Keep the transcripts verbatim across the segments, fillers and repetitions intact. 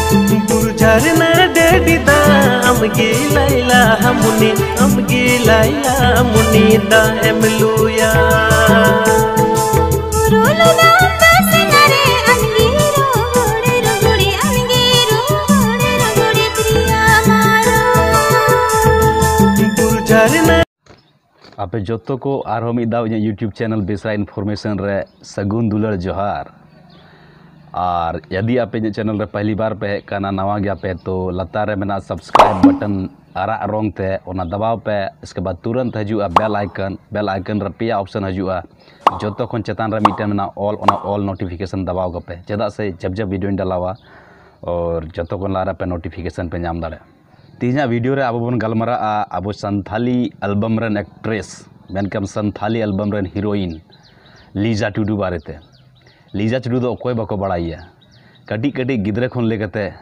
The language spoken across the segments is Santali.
ᱵᱩᱨᱩ ᱡᱷᱟᱨᱱᱟ ᱰᱟᱹᱰᱤ ᱫᱟᱜ ᱟᱢᱜᱮ ᱞᱟᱭᱞᱟ ᱦᱟᱢᱩᱱᱤ, ᱟᱢᱜᱮ ᱞᱟᱭᱞᱟ ᱦᱟᱢᱩᱱᱤ ᱫᱟᱜ ᱮᱢ ᱞᱩᱭᱟ᱾ ᱵᱩᱨᱩ ᱞᱚᱫᱟᱢ ᱫᱟᱥᱱᱟ ᱨᱮ ᱟᱢᱜᱮ ᱨᱚᱜᱚᱲ ᱨᱚᱜᱚᱲᱤ, ᱟᱢᱜᱮ ᱨᱚᱜᱚᱲ ᱨᱚᱜᱚᱲᱤ ᱯᱨᱤᱭᱟ ᱢᱟᱨᱚ᱾ ᱵᱩᱨᱩ ᱡᱷᱟᱨᱱᱟ ᱟᱯᱮ ᱡᱚᱛᱚ ᱠᱚ ᱟᱨᱦᱚᱸ ᱢᱤᱫ ᱫᱷᱟᱣ ᱤᱧᱟᱹᱜ YouTube channel ᱵᱮᱥᱨᱟ Information ᱨᱮ ᱥᱟᱹᱜᱩᱱ ᱫᱩᱞᱟᱹᱲ ᱡᱚᱦᱟᱨ᱾ ᱟᱨ ᱡᱩᱫᱤ ᱟᱯᱮ ᱤᱧᱟᱹᱜ channel ᱨᱮ ᱯᱟᱦᱞᱤ ᱵᱟᱨ ᱯᱮ ᱦᱮᱡ ᱠᱟᱱᱟ, ᱱᱟᱣᱟ ᱜᱮᱭᱟᱯᱮ, ᱛᱚ ᱞᱟᱛᱟᱨ ᱨᱮ ᱢᱮᱱᱟᱜᱼᱟ subscribe button ᱟᱨᱟᱜ ᱨᱚᱝ ᱛᱮ, ᱚᱱᱟ ᱫᱟᱵᱟᱣ ᱯᱮ᱾ ᱤᱥᱠᱮ ᱵᱟᱫ ᱛᱩᱨᱟᱹᱱᱛ ᱦᱤᱡᱩᱜᱼᱟ bell icon, bell icon ᱨᱮ ᱯᱮᱭᱟ option ᱦᱤᱡᱩᱜᱼᱟ, ᱡᱚᱛᱚ ᱠᱷᱚᱱ ᱪᱮᱛᱟᱱ ᱨᱮ ᱢᱤᱫᱴᱮᱱ ᱢᱮᱱᱟᱜᱼᱟ all, ᱚᱱᱟ all notification ᱫᱟᱵᱟᱣ ᱠᱟᱯᱮ, ᱪᱮᱫᱟᱜ ᱥᱮ ᱡᱟᱵ ᱡᱟᱵ videoᱧ ᱰᱟᱞᱟᱣᱟ ᱟᱨ ᱡᱚᱛᱚ ᱠᱷᱚᱱ ᱞᱟᱦᱟ ᱨᱮ ᱟᱯᱮ notification ᱯᱮ ᱧᱟᱢ ᱫᱟᱲᱮᱭᱟᱜᱼᱟ᱾ ᱛᱮᱦᱮᱧᱟᱜ video ᱨᱮ ᱟᱵᱚ ᱵᱚᱱ ᱜᱟᱞᱢᱟᱨᱟᱜᱼᱟ ᱟᱵᱚ ᱥᱟᱱᱛᱷᱟᱞᱤ album ᱨᱮᱱ actress, ᱢᱮᱱᱠᱷᱟᱱ ᱥᱟᱱᱛᱷᱟᱞᱤ album ᱨᱮᱱ heroine ᱞᱤᱡᱟ ᱴᱩᱰᱩ ᱵᱟᱨᱮᱛᱮ᱾ ᱞᱤᱡᱟ ᱴᱩᱰᱩ ᱫᱚ ᱚᱠᱚᱭ ᱵᱟᱠᱚ ᱵᱟᱲᱟᱭᱮᱭᱟ? ᱠᱟᱹᱴᱤᱡ ᱠᱟᱹᱴᱤᱡ ᱜᱤᱫᱽᱨᱟᱹ ᱠᱷᱚᱱ ᱞᱟᱹᱭ ᱠᱟᱛᱮ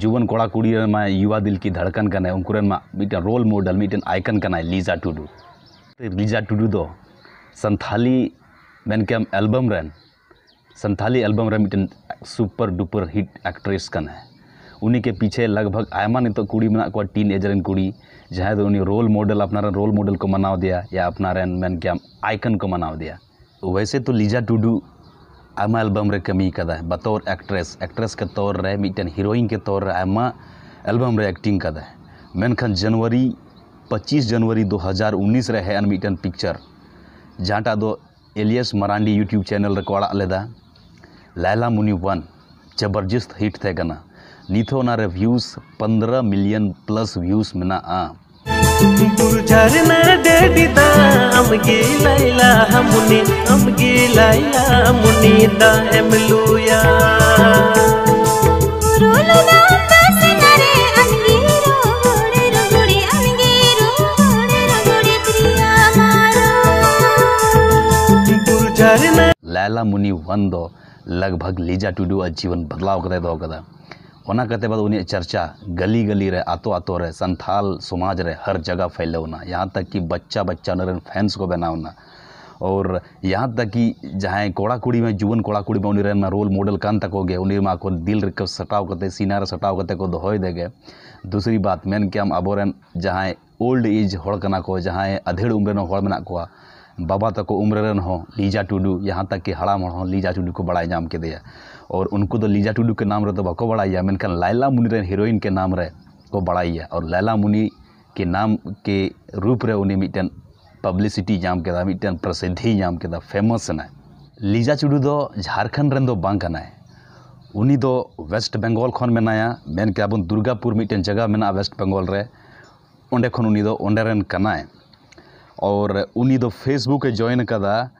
ᱡᱩᱣᱟᱹᱱ ᱠᱚᱲᱟ ᱠᱩᱲᱤ ᱨᱮᱱ ᱢᱟ ᱭᱩᱣᱟ ᱫᱤᱞ ᱠᱤ ᱫᱷᱟᱲᱠᱟᱱ ᱠᱟᱱᱟᱭ, ᱩᱱᱠᱩ ᱨᱮᱱ ᱢᱟ ᱢᱤᱫᱴᱮᱱ role model, ᱢᱤᱫᱴᱮᱱ icon ᱠᱟᱱᱟᱭ ᱞᱤᱡᱟ ᱴᱩᱰᱩ᱾ ᱞᱤᱡᱟ ᱴᱩᱰᱩ ᱫᱚ ᱥᱟᱱᱛᱷᱟᱞᱤ ᱢᱮᱱᱠᱮᱭᱟᱢ album ᱨᱮᱱ, ᱥᱟᱱᱛᱷᱟᱞᱤ album ᱨᱮ ᱢᱤᱫᱴᱮᱱ super duper hit actress ᱠᱟᱱᱟᱭ᱾ ᱩᱱᱤ ᱠᱮ ᱯᱤᱪᱷᱮ ᱞᱟᱜᱽ ᱵᱷᱟᱜᱽ ᱟᱭᱢᱟ ᱱᱤᱛᱚᱜ ᱠᱩᱲᱤ ᱢᱮᱱᱟᱜ ᱠᱚᱣᱟ, teenage ᱨᱮᱱ ᱠᱩᱲᱤ, ᱡᱟᱦᱟᱸᱭ ᱫᱚ ᱩᱱᱤ role model, ᱟᱯᱱᱟᱨ ᱨᱮᱱ role model ᱠᱚ ᱢᱟᱱᱟᱣ ᱫᱮᱭᱟ, ᱭᱟ ᱟᱯᱱᱟᱨ ᱨᱮᱱ ᱢᱮᱱ ᱠᱮᱭᱟᱢ icon ᱠᱚ ᱢᱟᱱᱟᱣ ᱫᱮᱭᱟ᱾ ᱣᱮᱥᱮ ᱛᱚ ᱞᱤᱡᱟ ᱴᱩᱰᱩ ᱟᱭᱢᱟ album ᱨᱮ ᱠᱟᱹᱢᱤ ᱠᱟᱫᱟᱭ, ᱵᱟᱛᱚᱨ actress, actress ᱠᱮ ᱛᱚᱨ ᱨᱮ, ᱢᱤᱫᱴᱮᱱ heroine ᱠᱮ ᱛᱚᱨ ᱨᱮ ᱟᱭᱢᱟ album ᱨᱮ acting ᱠᱟᱫᱟᱭ᱾ ᱢᱮᱱᱠᱷᱟᱱ ᱡᱟᱱᱩᱣᱟᱨᱤ, ᱯᱚᱸᱪᱤᱥ ᱡᱟᱱᱩᱣᱟᱨᱤ ᱫᱩ ᱦᱟᱡᱟᱨ ᱩᱱᱤᱥ ᱨᱮ ᱦᱮᱡ ᱮᱱ ᱢᱤᱫᱴᱮᱱ picture, ᱡᱟᱦᱟᱸᱴᱟᱜ ᱫᱚ ᱮᱞᱤᱭᱟᱥ ᱢᱟᱨᱟᱱᱰᱤ YouTube channel ᱨᱮᱠᱚ ᱟᱲᱟᱜ ᱞᱮᱫᱟ, ᱞᱟᱭᱞᱟ ᱢᱩᱱᱤ ᱚᱣᱟᱱ᱾ ᱡᱚᱵᱚᱨᱡᱚᱥᱛ hit ᱛᱟᱦᱮᱸ ᱠᱟᱱᱟ᱾ ᱱᱤᱛ ᱦᱚᱸ ᱚᱱᱟ ᱨᱮ views ᱯᱚᱱᱫᱽᱨᱚ million plus views ᱢᱮᱱᱟᱜᱼᱟ᱾ ᱵᱩᱨᱩ ᱡᱷᱟᱨᱱᱟ ᱰᱟᱹᱰᱤ ᱫᱟᱜ ᱟᱢᱜᱮ ᱞᱟᱭᱞᱟ ᱦᱟᱢᱩᱱᱤ, ᱟᱢᱜᱮ ᱞᱟᱭᱞᱟ ᱦᱟᱢᱩᱱᱤ ᱫᱟᱜ ᱮᱢ ᱞᱩᱭᱟ᱾ ᱵᱩᱨᱩ ᱞᱚᱫᱟᱢ ᱫᱟᱥᱱᱟ ᱨᱮ ᱟᱢᱜᱮ ᱨᱚᱜᱚᱲ ᱨᱚᱜᱚᱲᱤ, ᱟᱢᱜᱮ ᱨᱚᱜᱚᱲ ᱨᱚᱜᱚᱲᱤ ᱯᱨᱤᱭᱟ ᱢᱟᱨᱚ᱾ ᱵᱩᱨᱩ ᱡᱷᱟᱨᱱᱟ ᱞᱟᱭᱞᱟ ᱢᱩᱱᱤ ᱚᱣᱟᱱ ᱫᱚ ᱞᱟᱜᱽ ᱵᱷᱟᱜᱽ ᱞᱤᱡᱟ ᱴᱩᱰᱩᱣᱟᱜ ᱡᱤᱵᱚᱱ ᱵᱚᱫᱞᱟᱣ ᱠᱟᱛᱮ ᱫᱚᱦᱚ ᱠᱟᱫᱟ᱾ ᱚᱱᱟ ᱠᱟᱛᱮ ᱵᱟᱫ ᱩᱱᱤᱭᱟᱜ ᱪᱟᱨᱪᱟ ᱜᱟᱹᱞᱤ ᱜᱟᱹᱞᱤ ᱨᱮ, ᱟᱛᱳ ᱟᱛᱳ ᱨᱮ, ᱥᱟᱱᱛᱷᱟᱞ ᱥᱚᱢᱟᱡᱽ ᱨᱮ ᱦᱟᱨ ᱡᱟᱭᱜᱟ ᱯᱷᱟᱭᱞᱟᱣ ᱮᱱᱟ, ᱭᱟᱦᱟᱸ ᱛᱟᱠ ᱠᱤ ᱵᱟᱪᱪᱟ ᱵᱟᱪᱪᱟ ᱩᱱᱤ ᱨᱮᱱ fans ᱠᱚ ᱵᱮᱱᱟᱣ ᱮᱱᱟ᱾ ᱟᱨ ᱡᱟᱦᱟᱸ ᱛᱟᱠ ᱠᱤ ᱡᱟᱦᱟᱸᱭ ᱠᱚᱲᱟ ᱠᱩᱲᱤ ᱢᱟ, ᱡᱩᱣᱟᱹᱱ ᱠᱚᱲᱟ ᱠᱩᱲᱤ ᱢᱟ, ᱩᱱᱤ ᱨᱮᱱ ᱢᱟ ᱨᱳᱞ ᱢᱚᱰᱮᱞ ᱠᱟᱱ ᱛᱟᱠᱚ ᱜᱮ, ᱩᱱᱤ ᱢᱟ ᱟᱠᱚ ᱫᱤᱞ ᱨᱮᱠᱚ ᱥᱟᱴᱟᱣ ᱠᱟᱛᱮ, ᱥᱤᱱᱟ ᱨᱮ ᱥᱟᱴᱟᱣ ᱠᱟᱛᱮ ᱠᱚ ᱫᱚᱦᱚᱭᱮᱫᱮ ᱜᱮ᱾ ᱫᱩᱥᱨᱤ ᱵᱟᱛ, ᱢᱮᱱ ᱠᱮᱭᱟᱢ ᱟᱵᱚᱨᱮᱱ ᱡᱟᱦᱟᱸᱭ ᱳᱞᱰ ᱮᱡᱽ ᱦᱚᱲ ᱠᱟᱱᱟ ᱠᱚ, ᱡᱟᱦᱟᱸᱭ ᱟᱫᱷᱮᱲ ᱩᱢᱮᱨ ᱨᱮᱱ ᱦᱚᱲ ᱢᱮᱱᱟᱜ ᱠᱚᱣᱟ, ᱵᱟᱵᱟ ᱛᱟᱠᱚ ᱩᱢᱮᱨ ᱨᱮᱱ ᱦᱚᱸ ᱞᱤᱡᱟ ᱴᱩᱰᱩ, ᱡᱟᱦᱟᱸ ᱛᱟᱠ ᱠᱤ ᱦᱟᱲᱟᱢ ᱦᱚᱲ ᱦᱚᱸ ᱞᱤᱡᱟ ᱴᱩᱰᱩ ᱠᱚ ᱵᱟᱲᱟᱭ ᱧᱟᱢ ᱠᱮᱫᱮᱭᱟ᱾ ᱟᱨ ᱩᱱᱠᱩ ᱫᱚ ᱞᱤᱡᱟ ᱴᱩᱰᱩ ᱠᱮ ᱱᱟᱢ ᱨᱮᱫᱚ ᱵᱟᱠᱚ ᱵᱟᱲᱟᱭᱟ, ᱢᱮᱱᱠᱷᱟᱱ ᱞᱟᱭᱞᱟ ᱢᱩᱱᱤ ᱨᱮᱱ ᱦᱤᱨᱳᱭᱤᱱ ᱠᱮ ᱱᱟᱢ ᱨᱮ ᱠᱚ ᱵᱟᱲᱟᱭᱟ᱾ ᱟᱨ ᱞᱟᱭᱞᱟ ᱢᱩᱱᱤ ᱠᱮ ᱱᱟᱢ ᱠᱮ ᱨᱩᱯ ᱨᱮ ᱩᱱᱤ ᱢᱤᱫᱴᱮᱱ ᱯᱟᱵᱽᱞᱤᱥᱤᱴᱤ ᱧᱟᱢ ᱠᱮᱫᱟ, ᱢᱤᱫᱴᱮᱱ ᱯᱨᱚᱥᱤᱫᱷᱤ ᱧᱟᱢ ᱠᱮᱫᱟ, ᱯᱷᱮᱢᱟᱥ ᱮᱱᱟᱭ᱾ ᱞᱤᱡᱟ ᱴᱩᱰᱩ ᱫᱚ ᱡᱷᱟᱲᱠᱷᱚᱸᱰ ᱨᱮᱱ ᱫᱚ ᱵᱟᱝ ᱠᱟᱱᱟᱭ, ᱩᱱᱤ ᱫᱚ ᱳᱭᱮᱥᱴ ᱵᱮᱝᱜᱚᱞ ᱠᱷᱚᱱ ᱢᱮᱱᱟᱭᱟ᱾ ᱢᱮᱱ ᱠᱮᱫᱟ ᱵᱚᱱ ᱫᱩᱨᱜᱟᱯᱩᱨ ᱢᱤᱫᱴᱮᱱ ᱡᱟᱭᱜᱟ ᱢᱮᱱᱟᱜᱼᱟ ᱳᱭᱮᱥᱴ ᱵᱮᱝᱜᱚᱞ ᱨᱮ, ᱚᱸᱰᱮ ᱠᱷᱚᱱ ᱩᱱᱤ ᱫᱚ ᱚᱸᱰᱮ ᱨᱮᱱ ᱠᱟᱱᱟᱭ᱾ ᱟᱨ ᱩᱱᱤ ᱫᱚ ᱯᱷᱮᱥᱵᱩᱠ ᱮ ᱡᱚᱭᱮᱱ ᱟᱠᱟᱫᱟ,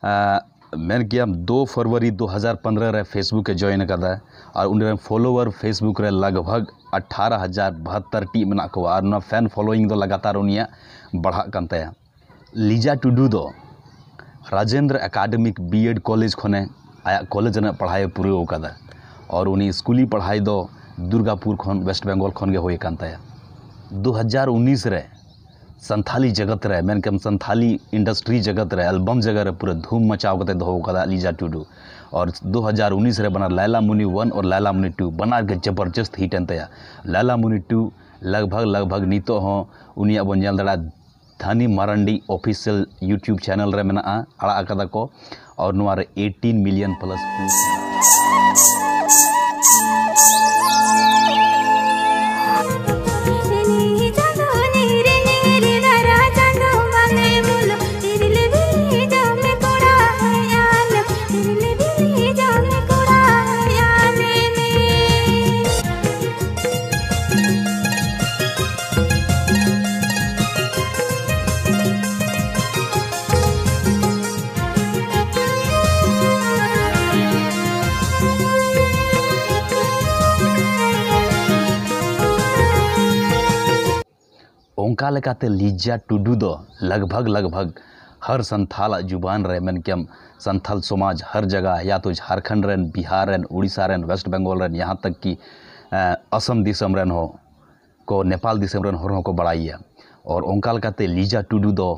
ᱟᱸ, ᱢᱮᱱ ᱠᱮᱭᱟᱢ ᱫᱩ ᱯᱷᱮᱵᱽᱨᱩᱣᱟᱨᱤ ᱫᱩ ᱦᱟᱡᱟᱨ ᱯᱚᱱᱨᱚ ᱨᱮ ᱯᱷᱮᱥᱵᱩᱠ ᱮ ᱡᱚᱭᱮᱱ ᱟᱠᱟᱫᱟ᱾ ᱟᱨ ᱩᱱᱤ ᱨᱮᱱ ᱯᱷᱚᱞᱳᱣᱟᱨ ᱯᱷᱮᱥᱵᱩᱠ ᱨᱮ ᱞᱟᱜᱽ ᱵᱷᱟᱜᱽ ᱟᱴᱷᱟᱨᱚ ᱦᱟᱡᱟᱨ ᱵᱟᱦᱟᱛᱛᱚᱨ ᱴᱤ ᱢᱮᱱᱟᱜ ᱠᱚᱣᱟ᱾ ᱟᱨ ᱱᱚᱣᱟ ᱯᱷᱮᱱ ᱯᱷᱚᱞᱳᱭᱤᱝ ᱫᱚ ᱞᱟᱜᱟᱛᱟᱨ ᱩᱱᱤᱭᱟᱜ ᱵᱟᱲᱦᱟᱜ ᱠᱟᱱ ᱛᱟᱭᱟ᱾ ᱞᱤᱡᱟ ᱴᱩᱰᱩ ᱫᱚ Rajendra academic B Ed college ᱠᱷᱚᱱᱮ ᱟᱭᱟᱜ ᱠᱚᱞᱮᱡᱽ ᱨᱮᱱᱟᱜ ᱯᱟᱲᱦᱟᱣ ᱮ ᱯᱩᱨᱟᱹᱣ ᱟᱠᱟᱫᱟ᱾ ᱟᱨ ᱩᱱᱤ ᱥᱠᱩᱞᱤ ᱯᱟᱲᱦᱟᱣ ᱫᱚ ᱫᱩᱨᱜᱟᱯᱩᱨ ᱠᱷᱚᱱ, ᱳᱭᱮᱥᱴ ᱵᱮᱝᱜᱚᱞ ᱠᱷᱚᱱ ᱜᱮ ᱦᱩᱭ ᱟᱠᱟᱱ ᱛᱟᱭᱟ᱾ ᱫᱩ ᱦᱟᱡᱟᱨ ᱩᱱᱤᱥ ᱨᱮ ᱥᱟᱱᱛᱷᱟᱞᱤ ᱡᱟᱜᱟᱛ ᱨᱮ, ᱢᱮᱱᱠᱷᱟᱱ ᱥᱟᱱᱛᱷᱟᱞᱤ ᱤᱱᱰᱟᱥᱴᱨᱤ ᱡᱟᱜᱟᱛ ᱨᱮ, ᱮᱞᱵᱟᱢ ᱡᱟᱭᱜᱟ ᱨᱮ ᱯᱩᱨᱟᱹ ᱫᱷᱩᱢ ᱢᱟᱪᱟᱣ ᱠᱟᱛᱮ ᱫᱚᱦᱚ ᱟᱠᱟᱫᱟ ᱞᱤᱡᱟ ᱴᱩᱰᱩ᱾ ᱟᱨ ᱫᱩ ᱦᱟᱡᱟᱨ ᱩᱱᱤᱥ ᱨᱮ ᱵᱟᱱᱟᱨ ᱞᱟᱭᱞᱟ ᱢᱩᱱᱤ ᱚᱣᱟᱱ ᱟᱨ ᱞᱟᱭᱞᱟ ᱢᱩᱱᱤ ᱴᱩ ᱵᱟᱱᱟᱨ ᱜᱮ ᱡᱚᱵᱚᱨᱡᱚᱥᱛ ᱦᱤᱴ ᱮᱱ ᱛᱟᱭᱟ᱾ ᱞᱟᱭᱞᱟ ᱢᱩᱱᱤ ᱴᱩ ᱞᱟᱜᱽ ᱵᱷᱟᱜᱽ, ᱞᱟᱜᱽ ᱵᱷᱟᱜᱽ ᱱᱤᱛᱚᱜ ᱦᱚᱸ ᱩᱱᱤᱭᱟᱜ ᱵᱚᱱ ᱧᱮᱞ ᱫᱟᱲᱮᱭᱟᱜᱼᱟ, Dhani Marandi official YouTube channel ᱨᱮ ᱢᱮᱱᱟᱜᱼᱟ, ᱟᱲᱟᱜ ᱟᱠᱟᱫᱟ ᱠᱚ᱾ ᱟᱨ ᱱᱚᱣᱟ ᱨᱮ ᱮᱭᱤᱴᱤᱱ ᱢᱤᱞᱤᱭᱚᱱ ᱯᱞᱟᱥ ᱵᱷᱤᱭᱩᱡᱽ ᱢᱮᱱᱟᱜᱼᱟ᱾ ᱚᱱᱠᱟ ᱞᱮᱠᱟᱛᱮ ᱞᱤᱡᱟ ᱴᱩᱰᱩ ᱫᱚ ᱞᱟᱜᱽ ᱵᱷᱟᱜᱽ, ᱞᱟᱜᱽ ᱵᱷᱟᱜᱽ ᱦᱟᱨ ᱥᱟᱱᱛᱷᱟᱞᱟᱜ ᱡᱩᱵᱟᱱ ᱨᱮ, ᱢᱮᱱ ᱠᱮᱭᱟᱢ ᱥᱟᱱᱛᱷᱟᱞ ᱥᱚᱢᱟᱡᱽ ᱦᱟᱨ ᱡᱟᱭᱜᱟ, ᱭᱟ ᱛᱚ ᱡᱷᱟᱲᱠᱷᱚᱸᱰ ᱨᱮᱱ, ᱵᱤᱦᱟᱨ ᱨᱮᱱ, ᱩᱲᱤᱥᱥᱟ ᱨᱮᱱ, ᱳᱭᱮᱥᱴ ᱵᱮᱝᱜᱚᱞ ᱨᱮᱱ, ᱡᱟᱦᱟᱸ ᱛᱟᱠ ᱠᱤ, ᱮᱸ, ᱟᱥᱟᱢ ᱫᱤᱥᱚᱢ ᱨᱮᱱ ᱦᱚᱸ ᱠᱚ, ᱱᱮᱯᱟᱞ ᱫᱤᱥᱚᱢ ᱨᱮᱱ ᱦᱚᱲ ᱦᱚᱸᱠᱚ ᱵᱟᱲᱟᱭᱮᱭᱟ᱾ ᱟᱨ ᱚᱱᱠᱟ ᱞᱮᱠᱟᱛᱮ ᱞᱤᱡᱟ ᱴᱩᱰᱩ ᱫᱚ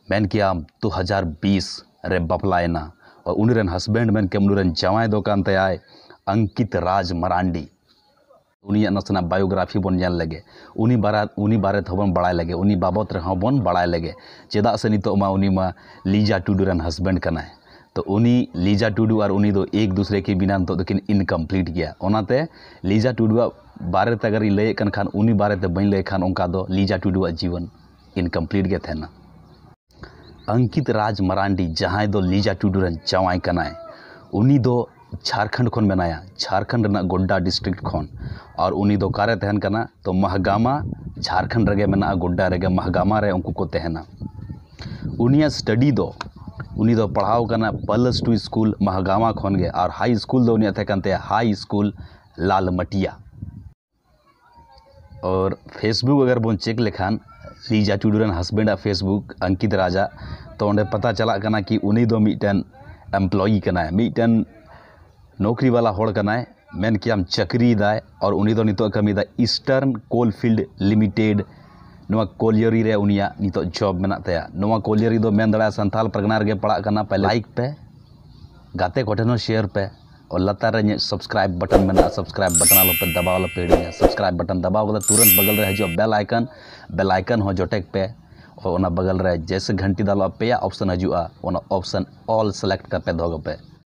ᱢᱮᱱ ᱠᱮᱭᱟᱢ ᱫᱩ ᱦᱟᱡᱟᱨ ᱵᱤᱥ ᱨᱮ ᱵᱟᱯᱞᱟᱭᱮᱱᱟ᱾ ᱟᱨ ᱩᱱᱤ ᱨᱮᱱ ᱦᱟᱥᱵᱮᱱᱰ ᱢᱮᱱ ᱠᱮᱭᱟᱢ ᱩᱱᱤ ᱨᱮᱱ ᱡᱟᱶᱟᱭ ᱫᱚ ᱠᱟᱱ ᱛᱟᱭᱟᱭ ᱟᱝᱠᱤᱛ ᱨᱟᱡᱽ ᱢᱟᱨᱟᱱᱰᱤ᱾ ᱩᱱᱤᱭᱟᱜ ᱱᱟᱥᱮᱱᱟᱜ ᱵᱟᱭᱳᱜᱨᱟᱯᱷᱤ ᱵᱚᱱ ᱧᱮᱞ ᱞᱮᱜᱮ, ᱩᱱᱤ ᱵᱟᱨᱟ ᱩᱱᱤ ᱵᱟᱨᱮ ᱛᱮᱦᱚᱸ ᱵᱚᱱ ᱵᱟᱲᱟᱭ ᱞᱮᱜᱮ, ᱩᱱᱤ ᱵᱟᱵᱚᱛ ᱨᱮᱦᱚᱸ ᱵᱚᱱ ᱵᱟᱲᱟᱭ ᱞᱮᱜᱮ᱾ ᱪᱮᱫᱟᱜ ᱥᱮ ᱱᱤᱛᱚᱜ ᱢᱟ ᱩᱱᱤ ᱢᱟ ᱞᱤᱡᱟ ᱴᱩᱰᱩ ᱨᱮᱱ ᱦᱟᱥᱵᱮᱱᱰ ᱠᱟᱱᱟᱭ᱾ ᱛᱚ ᱩᱱᱤ ᱞᱤᱡᱟ ᱴᱩᱰᱩ ᱟᱨ ᱩᱱᱤ ᱫᱚ ᱮᱠ ᱫᱩᱥᱨᱮ ᱠᱤ ᱵᱤᱱᱟ ᱱᱤᱛᱚᱜ ᱫᱚᱠᱤᱱ ᱤᱱᱠᱚᱢᱯᱞᱤᱴ ᱜᱮᱭᱟ᱾ ᱚᱱᱟᱛᱮ ᱞᱤᱡᱟ ᱴᱩᱰᱩᱣᱟᱜ ᱵᱟᱨᱮ ᱛᱮ ᱟᱜᱟᱨᱤᱧ ᱞᱟᱹᱭᱮᱫ ᱠᱟᱱ ᱠᱷᱟᱱ, ᱩᱱᱤ ᱵᱟᱨᱮ ᱛᱮ ᱵᱟᱹᱧ ᱞᱟᱹᱭ ᱠᱷᱟᱱ ᱚᱱᱠᱟ ᱫᱚ ᱞᱤᱡᱟ ᱴᱩᱰᱩᱣᱟᱜ ᱡᱤᱵᱚᱱ ᱤᱱᱠᱚᱢᱯᱞᱤᱴ ᱜᱮ ᱛᱟᱦᱮᱱᱟ᱾ ᱟᱝᱠᱤᱛ ᱨᱟᱡᱽ ᱢᱟᱨᱟᱱᱰᱤ, ᱡᱟᱦᱟᱸᱭ ᱫᱚ ᱞᱤᱡᱟ ᱴᱩᱰᱩ ᱨᱮᱱ ᱡᱟᱶᱟᱭ ᱠᱟᱱᱟᱭ, ᱩᱱᱤ ᱫᱚ ᱡᱷᱟᱲᱠᱷᱚᱸᱰ ᱠᱷᱚᱱ ᱢᱮᱱᱟᱭᱟ, ᱡᱷᱟᱲᱠᱷᱚᱸᱰ ᱨᱮᱱᱟᱜ ᱜᱳᱰᱰᱟ ᱰᱤᱥᱴᱨᱤᱠᱴ ᱠᱷᱚᱱ᱾ ᱟᱨ ᱩᱱᱤ ᱫᱚ ᱚᱠᱟᱨᱮ ᱛᱟᱦᱮᱱ ᱠᱟᱱᱟ? ᱛᱚ ᱢᱟᱦᱜᱟᱢᱟ, ᱡᱷᱟᱲᱠᱷᱚᱸᱰ ᱨᱮᱜᱮ ᱢᱮᱱᱟᱜᱼᱟ, ᱜᱳᱰᱰᱟ ᱨᱮᱜᱮ ᱢᱟᱦᱜᱟᱢᱟ ᱨᱮ ᱩᱱᱠᱩ ᱠᱚ ᱛᱟᱦᱮᱱᱟ᱾ ᱩᱱᱤᱭᱟᱜ ᱥᱴᱟᱰᱤ ᱫᱚ, ᱩᱱᱤ ᱫᱚ ᱯᱟᱲᱦᱟᱣ ᱠᱟᱱᱟ ᱯᱞᱟᱥ ᱴᱩ ᱥᱠᱩᱞ ᱢᱟᱦᱜᱟᱢᱟ ᱠᱷᱚᱱ ᱜᱮ, ᱟᱨ ᱦᱟᱭ ᱥᱠᱩᱞ ᱫᱚ ᱩᱱᱤᱭᱟᱜ ᱛᱟᱦᱮᱸ ᱠᱟᱱ ᱛᱟᱭᱟ ᱦᱟᱭ ᱥᱠᱩᱞ ᱞᱟᱞᱢᱟᱴᱤᱭᱟ᱾ ᱟᱨ ᱯᱷᱮᱥᱵᱩᱠ ᱟᱜᱟᱨ ᱵᱚᱱ ᱪᱮᱠ ᱞᱮᱠᱷᱟᱱ, ᱞᱤᱡᱟ ᱴᱩᱰᱩ ᱨᱮᱱ ᱦᱟᱥᱵᱮᱱᱰ ᱟᱜ ᱯᱷᱮᱥᱵᱩᱠ, ᱟᱝᱠᱤᱛ ᱨᱟᱡᱟ, ᱛᱚ ᱚᱸᱰᱮ ᱯᱟᱛᱟ ᱪᱟᱞᱟᱜ ᱠᱟᱱᱟ ᱠᱤ ᱩᱱᱤ ᱫᱚ ᱢᱤᱫᱴᱮᱱ ᱮᱢᱯᱞᱚᱭᱤ ᱠᱟᱱᱟᱭ, ᱢᱤᱫᱴᱮᱱ ᱱᱚᱠᱨᱤ ᱵᱟᱞᱟ ᱦᱚᱲ ᱠᱟᱱᱟᱭ, ᱢᱮᱱ ᱠᱮᱭᱟᱢ ᱪᱟᱹᱠᱨᱤᱭᱮᱫᱟᱭ᱾ ᱟᱨ ᱩᱱᱤ ᱫᱚ ᱱᱤᱛᱚᱜ ᱠᱟᱹᱢᱤᱭᱮᱫᱟᱭ ᱤᱥᱴᱟᱨᱱ ᱠᱳᱞ ᱯᱷᱤᱞᱰ ᱞᱤᱢᱤᱴᱮᱰ, ᱱᱚᱣᱟ ᱠᱳᱞᱤᱭᱟᱨᱤ ᱨᱮ ᱩᱱᱤᱭᱟᱜ ᱱᱤᱛᱚᱜ ᱡᱚᱵ ᱢᱮᱱᱟᱜ ᱛᱟᱭᱟ᱾ ᱱᱚᱣᱟ ᱠᱳᱞᱤᱭᱟᱨᱤ ᱫᱚ ᱢᱮᱱ ᱫᱟᱲᱮᱭᱟᱜᱼᱟ ᱥᱟᱱᱛᱟᱞ ᱯᱟᱨᱜᱟᱱᱟ ᱨᱮᱜᱮ ᱯᱟᱲᱟᱜ ᱠᱟᱱᱟ᱾ ᱯᱮ ᱞᱟᱭᱤᱠ ᱯᱮ, ᱜᱟᱛᱮ ᱠᱚᱴᱷᱮᱱ ᱦᱚᱸ ᱥᱮᱭᱟᱨ ᱯᱮ᱾ ᱟᱨ ᱞᱟᱛᱟᱨ ᱨᱮ ᱤᱧᱟᱹᱜ ᱥᱟᱵᱥᱠᱨᱟᱭᱤᱵ ᱵᱟᱴᱚᱱ ᱢᱮᱱᱟᱜᱼᱟ, ᱥᱟᱵᱥᱠᱨᱟᱭᱤᱵ ᱵᱟᱴᱚᱱ ᱟᱞᱚᱯᱮ ᱫᱟᱵᱟᱣ, ᱟᱞᱚᱯᱮ ᱦᱤᱲᱤᱧᱟ᱾ ᱥᱟᱵᱥᱠᱨᱟᱭᱤᱵ ᱵᱟᱴᱚᱱ ᱫᱟᱵᱟᱣ ᱠᱟᱛᱮ ᱛᱩᱨᱟᱹᱱᱛ ᱵᱟᱜᱟᱞ ᱨᱮ ᱦᱤᱡᱩᱜᱼᱟ ᱵᱮᱞ ᱟᱭᱠᱚᱱ, ᱵᱮᱞ ᱟᱭᱠᱚᱱ ᱦᱚᱸ ᱡᱚᱴᱮᱠ ᱯᱮ᱾ ᱟᱨ ᱚᱱᱟ ᱵᱟᱜᱟᱞ ᱨᱮ ᱡᱮᱭᱥᱮ ᱜᱷᱟᱱᱴᱤ ᱫᱟᱞᱚᱜᱼᱟ, ᱯᱮᱭᱟ ᱚᱯᱥᱚᱱ ᱦᱤᱡᱩᱜᱼᱟ, ᱚᱱᱟ ᱚᱯᱥᱚᱱ ᱚᱞ ᱥᱤᱞᱮᱠᱴ ᱠᱟᱛᱮ ᱫᱚᱦᱚ ᱠᱟᱯᱮ᱾